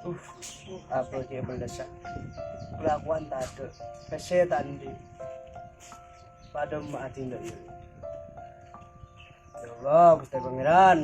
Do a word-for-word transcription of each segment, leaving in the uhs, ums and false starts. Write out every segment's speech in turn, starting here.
Uh, apa kè bellessa? Kelakuan tadâ', pèssè ta' andi'. Padâ ma' adinna, ya. Ya Allah, Ghustè Pangèran.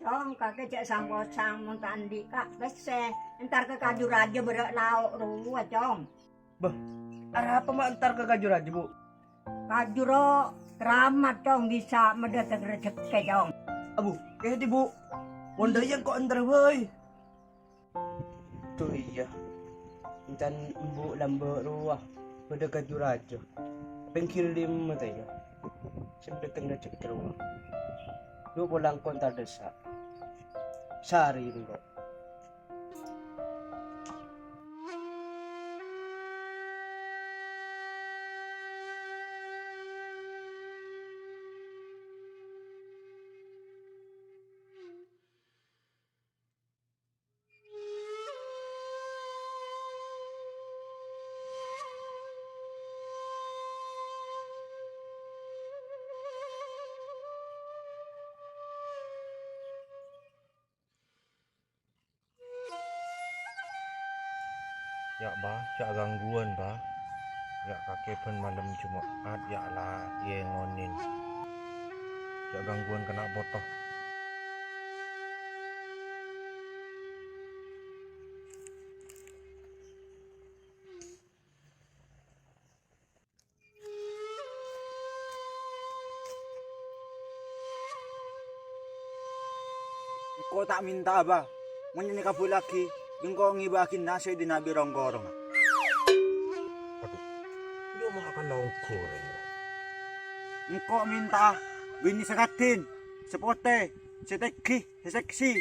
Cong, kakè jhâ' sang-posang mon ta' andi', Ka', pèssè. Entar ka Kaju Raja bârâ' lao' rowa, Cong. Bâh, arapa ma' entar ka Kaju Raja, Bu? Kaju ro keramat, Cong, bisa madâteng rejhekkè, Cong. Abu, kèdi, Bu? Mon dâ' iyâ engko' entar bhâi. Duh iyâ, èncan embu' lambâ' rowa bâdâ Kaju Raja. Pèngghir lèma' ta' iyâ. Sè madâteng rejhekkè rowa. Lu pola engko' entar dâssa'. Sarè engko'. Ya', Bâ, jhâ' gangguwân, Bâ. Ya', kakè bân malem Juma'at, ya' la èèngonè. Jhâ' gangguwân kèng poto. Engko' ta' mènta'a, Bâ. Mon èkabhullaghi, engko' ngèbâ'âghi nasè' dhinna' bi' rong-korongnga. Adhu, iyâ ma' akan longko, rèng. Engko' mènta'a binè sè raddhin, sè potè, sè tèngghi, sè seksi.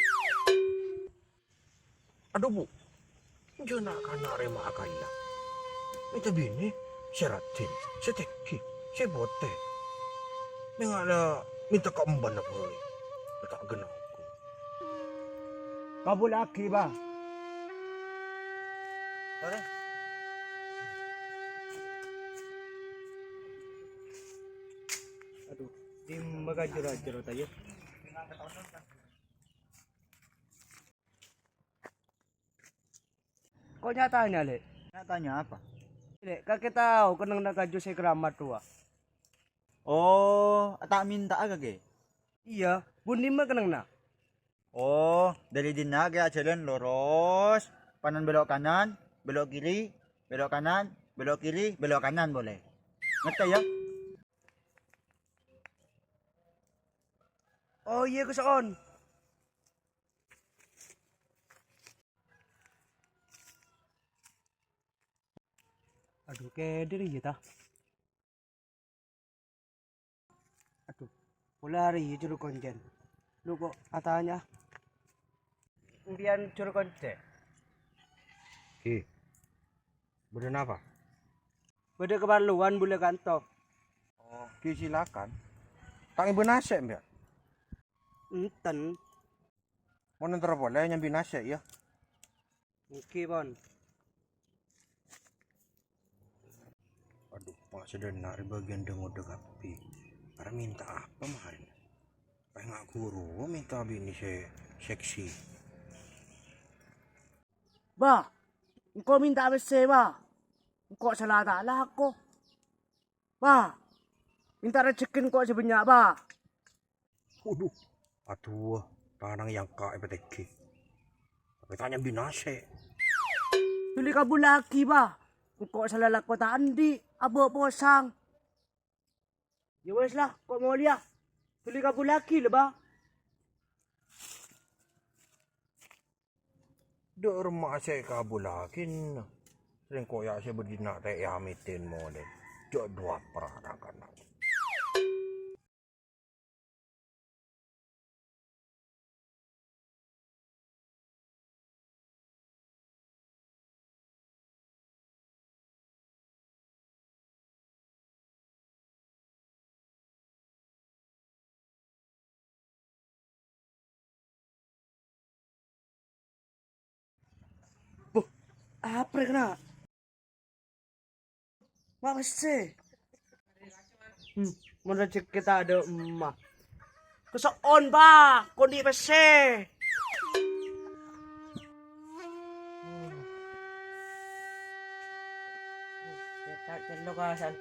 Adhu, Bu, jhâ' na'-kana' rèma'a kalla. Mènta binè sè raddhin, sè tèngghi, sè potè. Mènga' la mènta ka embhâna bhâi. La ta' ghenna' ongghu. Kabhullaghi, Bâ. Adhu, dimma ka jhur-ajhur ta' iyâ? Ko' nya-tanya, Lè'. Nya-tanya apa? Lè', kakè tao kennengnganna kaju sè keramat rowa? Oh, ta' mènta'a kakè? Iyâ, bun dimma kennengnganna? Oh, dâri dinna' kè ajhâlân loros, pas belok kanan, belok kiri, belok kanan, belok kiri, belok kanan polè. Ngerti, yâ? Oh, iyâ, Gus On. Adhu, kèdhing iyâ, ta? Adhu, polè arèya jhuru koncèn. Lu ko' atanya. Empèyan jhuru koncèn? Ki, bâdâ napa? Bâdâ kaparlowan bulâ kanto. Oh, Ki, silakan. Ta' ngèbâ nasè', empèyan? Enten. Mon entar polè nyambi nasè', yâ. Èngghi, pon. Adhu, ma' sè dâna' rè bâgiyân dâ-ngodâ kabbhi. Arèya mènta apa marèna? Pas nga' ghuru mènta binè sè seksi. Bâ, engko' mènta pèssè, Bâ. Engko' sala ta' alako. Bâ, mènta rejhekkè engko' sè bânnya', Bâ. Adhu, adhu, tanang èyangka' èpatèngghi. Tapè ta' nyambi nasè'. Dhuli kabhullaghi, Bâ. Engko' sala lako ta' andi', abâ' posang. Yâ wes la, ko' molèya. Dhuli kabhullaghi la, Bâ. Dâ' remma'a sè èkabhullaghina. Sèngko' yâ sè bâdina ta' èamètèn molè. Jhâ' duwâ' pra na-kana'. Boh, apa rè kèna? Ma' pèssè. Hmm, mon rejhekkè ta' adâ' emma. So'on, Bah, kodi' pèssè. Cètak cello kasan.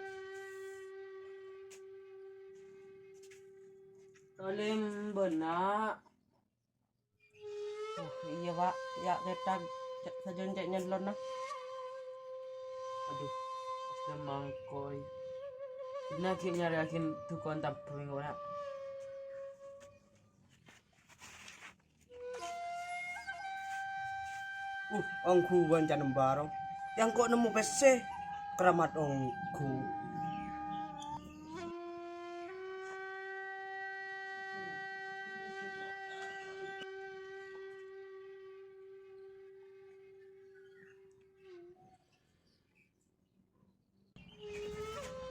Salim bânna'. Oh, iyâ, Pak. Yâ', cètak. Cè-, sajân cè' nyellonna. Adu, pas mangkoi. Dina ghi' nyarèyaghi duko'en tabbhung, ora. Uh, ongghuwân can embaro. Yâ engko' nemmo pèssè. Keramat ongghu.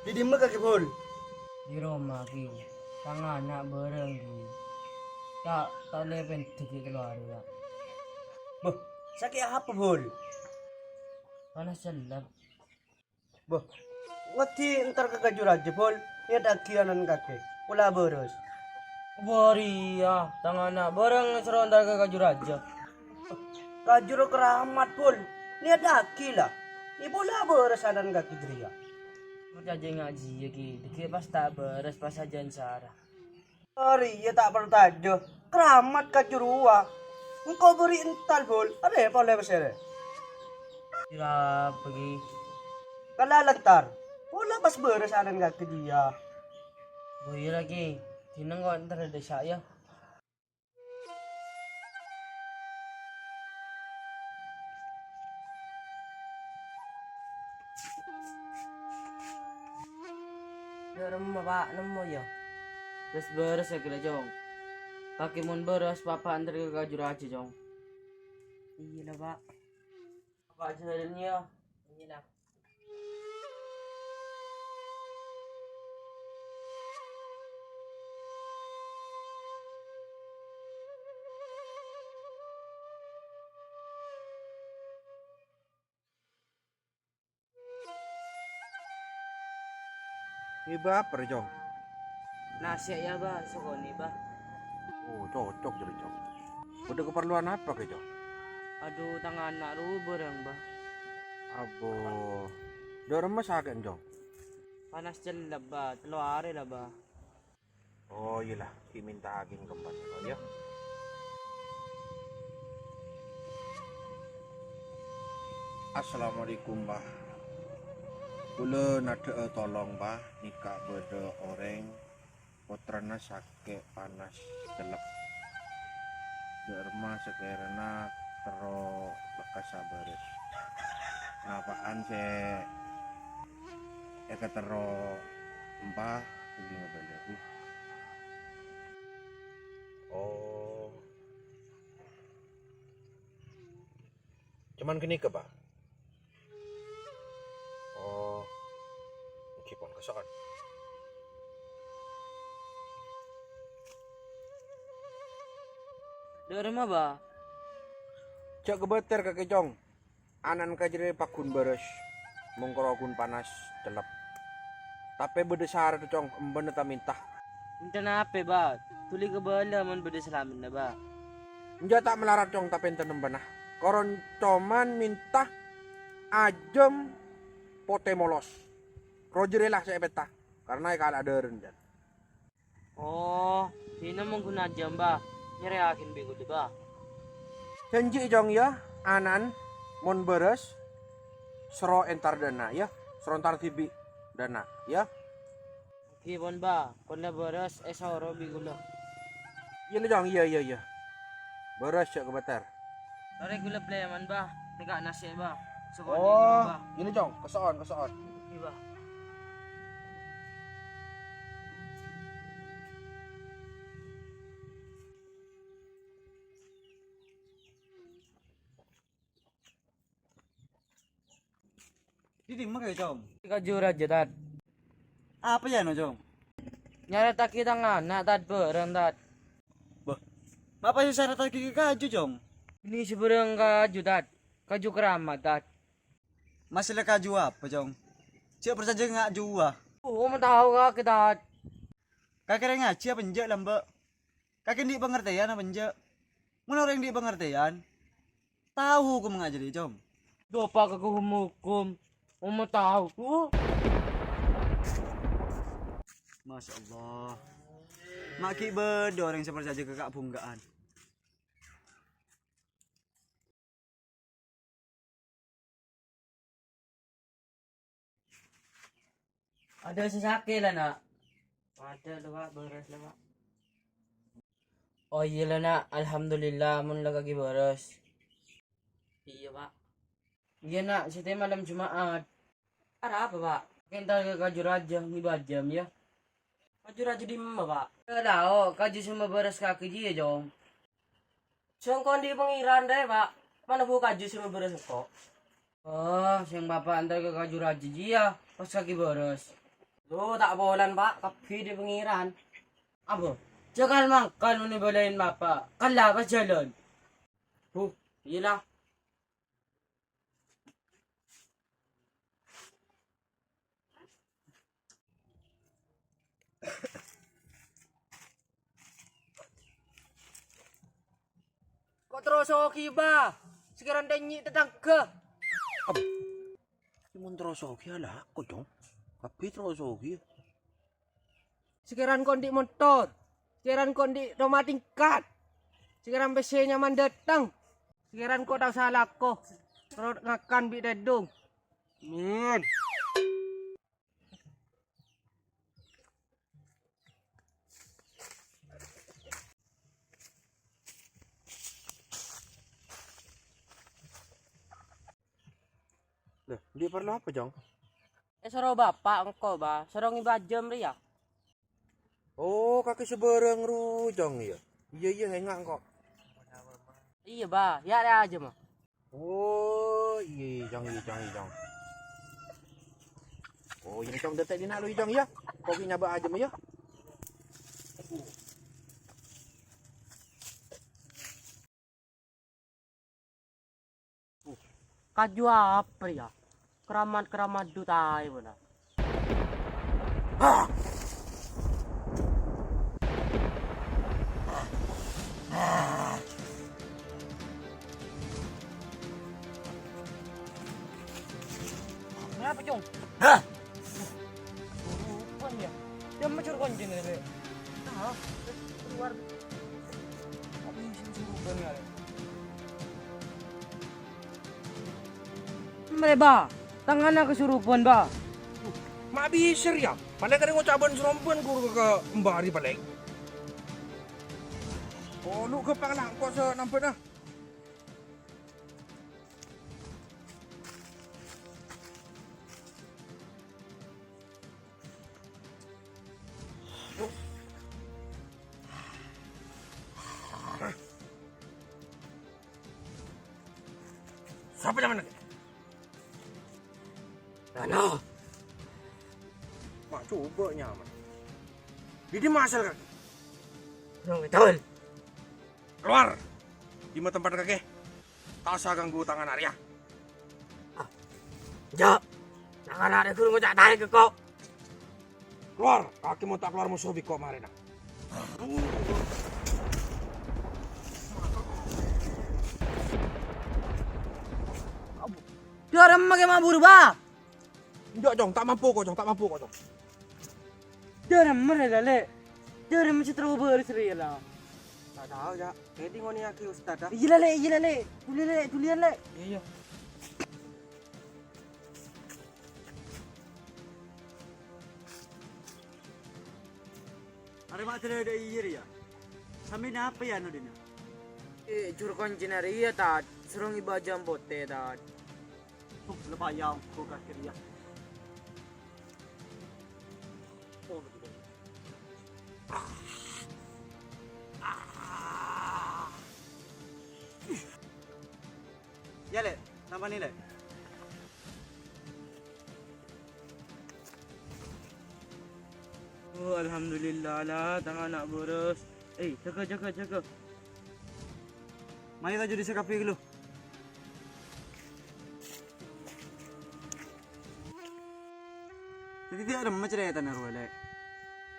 Dhi dimma kakè, Bul? Di roma, Ki. Tang ana' bârâng, Ki. Ta', ta' ollè pendek, Ki, keluar, ya. Bâh, sakè' apa, Bul? Panas cellep. Bâh, ngoddi entar ka Kaju Raja, Bul. Nèyadhâghi ana'na kakè. Pola bârâs. Bâriyâ, tang ana' bârâng soro entar ka Kaju Raja. Kaju ro keramat, Bul. Nèyadhâghi, la. Èpola bârâs ana'na kakè jârèya. Parcajâ ngajiyâ, Ki. Dâgghi' pas ta' bârâs, pas sajân sara. Arèya ta' parcajâ. Keramat kaju rowa. Engko' bâri' entar, Bul. Arè polè pèssè rè. Sirapa, Ki? Kala lentar. Pola pas bârâs ana'na kakè jârèya. Oh, iyâ, la, Ki. Dina engko' entar dâ' essa', yâ. Dâ' remma, Pa', nemmo, yâ? Bâs bârâs, yâ, ghellâ', Cong. Kakè mon bârâs, Papa entar ka Kaju Raja, Cong. Iyâ, la, Pa'. Papa jârèya, yâ. Iyâ, la. Ngibâ apa rè, Cong? Nasè', yâ, Bah, sakonè', Bah. Oh, cocok jârèya, Cong. Bâdâ kaparlowan apa kakè, Cong? Adu, tang ana' ro bârâng, Bah. Abo. Dâ' remma sakè'en, Cong? Panas cellep, Bah. Tello arè la, Bah. Oh, iyâ, la. Ghi' mènta'aghi kembali, yâ. Assalamualaikum, Bah. Kaulâ nadhâ'â tolong, Bah. Nèka bâdâ orèng pottrana sakè' panas cellep. Dâ' remma sakèrana terro lekkas abârâs. Napa'an sè èkaterro empa' ghuli ngabâlâ, Bu. Oh. Coma ghânèka, Bah. Oh, èngghi pon, kaso'on. Dâ' remma, Bah? Jhâ' kabâtèr kakè, Cong. Ana'na kakè jârèya pagghun bârâs, mongkoro ghun panas cellep. Tapè bâdâ sarat, Cong, embâna ta' mènta. Mènta napè, Bah? Dhuli kabâlâ mon bâdâ salameddhâ, Bah. Enjâ' ta' malarat, Cong, tapè enten embâna. Koron coma mènta ajâm potè molos. Roh jârèya la sè èpènta, karna èkala' dârâna, Cong. Oh, dinah mon ghun ajâm, Bah. Nyarèyaghin bi' kaulâ, Bah. Jhânjhi, Cong, yâ, ana'na mon bârâs, soro entar dâ' enna', yâ. Soro entar dhibi' dâ' enna', yâ. Èngghi pon, Bah. Pon la bârâs èsoro bi' kaulâ. Iyâ, Cong, iyâ, iyâ, iyâ. Bârâs jhâ' kabâtèr. Torè kaulâ blâ, Bah. Nèka nasè', Bah. Soko Oh, Bah. Iyâ, Cong. Kaso'on, kaso'on. Iyâ, Bah. Dhi dimma kakè, Cong? Kaju Raja, Tad. Apa yâ, no, Cong? Nyarètaghi tang ana', Tad, bârâng, Tad. Bâh, mapa sè èsarètaghi ka kaju, Cong? Ini seberang kaju, Tad. Kaju keramat, Tad. Masalah kaju apa, Cong? Jhâ' parcajâ nga' juwa. Oh, ma' tao kakè, Tad. Kakè rèng ngajhi apa enjâ' lambâ'? Kakè andi' pangartèyan apa enjâ'? Mon orèng andi' pangartèyan, tao hokomma jârèya, Cong. Dâpa' ka hokom-hokom, omma tao. Masya Allah. Ma' ghi' bâdâ orèng sè parcajâ ka ka'-bhungka'an. Adâ sè sakè' la, Na'? Adâ la, Pak, bârâs la, Pak. Oh, iyâ la, Na', alhamdulillah mon la kakè bârâs. Iyâ, Pak. Iyâ, Na', satèya malem Juma'at. Arapa, Pak? Kèntar ka kaju rajâ ngibâ ajâm, yâ. Kaju rajâ dimma, Pak? Yâ, lao, kaju sè mabârâs kakè jiyâ, Cong. Sèngko' andi' pangèran rè, Pak. Mana bu kaju sè mabârâs sèngko'? Oh, sèng Bapa' èntar ka kaju rajâ jiyâ, pas kakè bârâs. Lo, ta' polana, Pak. Kabbhi andi' pangèran. Apa? Jhâ' kal mangkal mon èbâlâi Bapa'. Kala pas jhâlân. Bu, iyâ la. Ko' terro soghi, Bâ. Sakèran ta' ènyi' tatangghâ. Ab-, mon terro soghi, alako, Cong. Kabbhi terro soghi. Sakèran ko' andi' montor. Sakèran ko' andi' roma tingkat. Sakèran pèssè nyaman dâteng. Sakèran ko' ta' osa alako. Terro ngakan bi' tèdung. Amin. Lah, andi' parlo apa, Cong? Èsoro Bapa' engko', Bâ. Soro ngibâ ajâm rèya. Oh, kakè sabârâng ru, Cong, iyâ? Iyâ, iyâ, enga' engko'. Iyâ, Bâ. Yâ, rèya ajâmma. Oh, iyâ, iyâ, Cong, iyâ, Cong, iyâ, Cong. Oh, iyâ, Cong, dântè' dinna' lu, Cong, yâ. Ko' ghi' nyabâ ajâmma, yâ. Kaju apa rèya? Keramat-keramat duta aè, bâna. Kenapa, Cong? Hah? Kesurupan, ya? Dia mencuri kunci nih, Le. Nah, keluar. Tapi kesurupan, ya, Le? Mare, Ba. Tangana kesurupan, Ba. Ma' bisa, ya? Palèng kèng ngoca' bân-sarombân ghuru ka embari palèng. Oh, lu gampang lah, engko' sè nambâna. Sapa nyaman lagi? Rano. Ma' coba nyaman. Didi masal kan? Belum betul. Keluar! Dimma tempat kakè? Ta' osa ganggu tangana rèya. Ah. Enjâ'. Tangana rèya ghuru ngoca' taè ka ko'. Keluar! Kakè mon ta' keluar moso bi' ko' marèna. Dâremma kè ma' buru, Ba? Enjâ', Cong, ta' mampu ko', Cong, ta' mampu ko', Cong. Dâremma rè, Lale. Dâremma cè' terro bârâs rè, la. Ta' tao, Cak. Kèng ngonèyaghi Ustad, ah. Iyâ, Lale, iyâ, Lale. Dhuli, Lale, dhuliyân, Le. Iyâ, iyâ. Arè ma' dâlâ dâ' iyâ rèya. Sampèyan apa ya anu dina? Eh, juru kuncina rèya, Tad. Soro ngibâ ajâm potè, Tad. Huh, la paya ongghu kakè rèya. Oh, betul. Ya, Le, tampanè, Le. Oh, alhamdulillah, la, tangana bârâs. Eh, jâgâ, jâgâ, jâgâ. Mayu kaju dissa' kabbhi ghâllu. Dhâddhi dâ' remma carètana rowa, Le?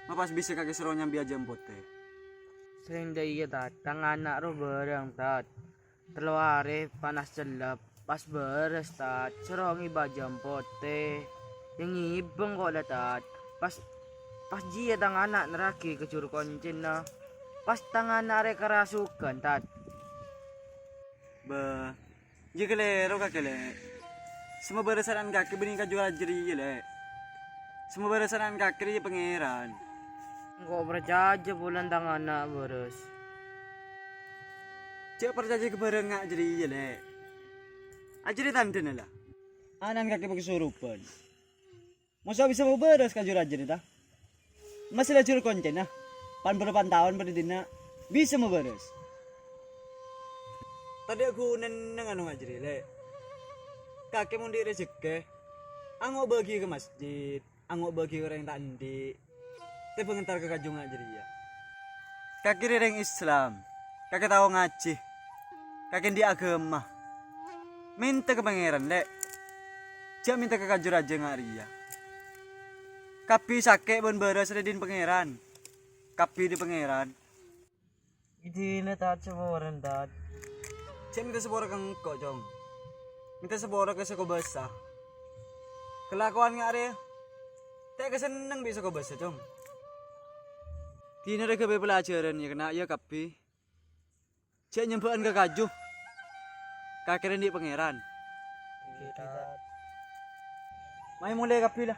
Ma' pas bisa kakè soro nyambi ajâm potè? Sèngghâ iyâ, Tad, tang ana' rowa bârâng, Tad. Tello arè panas cellep, pas bârâs, Tad, soro ngèbâ ajâm potè. Yâ ngèbâng ko' la, Tad. Pas, pas jiyâ tang ana' nerraghi ka juru koncèna. Pas tang ana' rè karasoghân, Tad. Bâ, jiyâ kalèro kakè, Lè'. Sè mabârâs ana'na kakè bânnè kaju jârèya, Lè'. Sè mabârâs ana'na kakè rèya Pangèran. Engko' parcajâ polana tang ana' bârâs. Jhâ' parcajâ ka bârâng nga' jârèya, Lè'. Ajârè tandhâna, la. Ana'na kakè paghi' soropân. Moso bisa mabârâs kaju jârèya, ta? Masalah juru koncèna, pan bârâmpan taon bâdâ dinna' bisa mabârâs. Tadâ' ghunana nganu nga' jârèya, Lè'. Kakè mon andi' rejekkè, ango' bâgi ka masjid, ango' bâgi ka orèng ta' andi'. Tèbâng entar ka kaju nga' jârèya. Kakè rèya rèng Islam, kakè tao ngajhi, kakè andi' aghâma. Mènta ka Pangèran, Lè'. Jhâ' mènta ka kaju jârèya nga' rèya. Kabbhi sakè' bân bârâs rèya dhin Pangèran. Kabbhi dhi Pangèran. Idina, Tad, saporana, Tad. Jhâ' mènta sapora ka engko', Cong. Mènta sapora ka sè kobâsa. Kalakowan nga' rèya ta' èkasenneng bi' sè kobâsa, Cong. Dinah rèya ghâbây pelajaran, yâ, kèna, yâ, kabbhi. Jhâ' nyembhâ'ân ka kaju. Kakè rèya andi' Pangèran. Mayu molè kabbhi, la.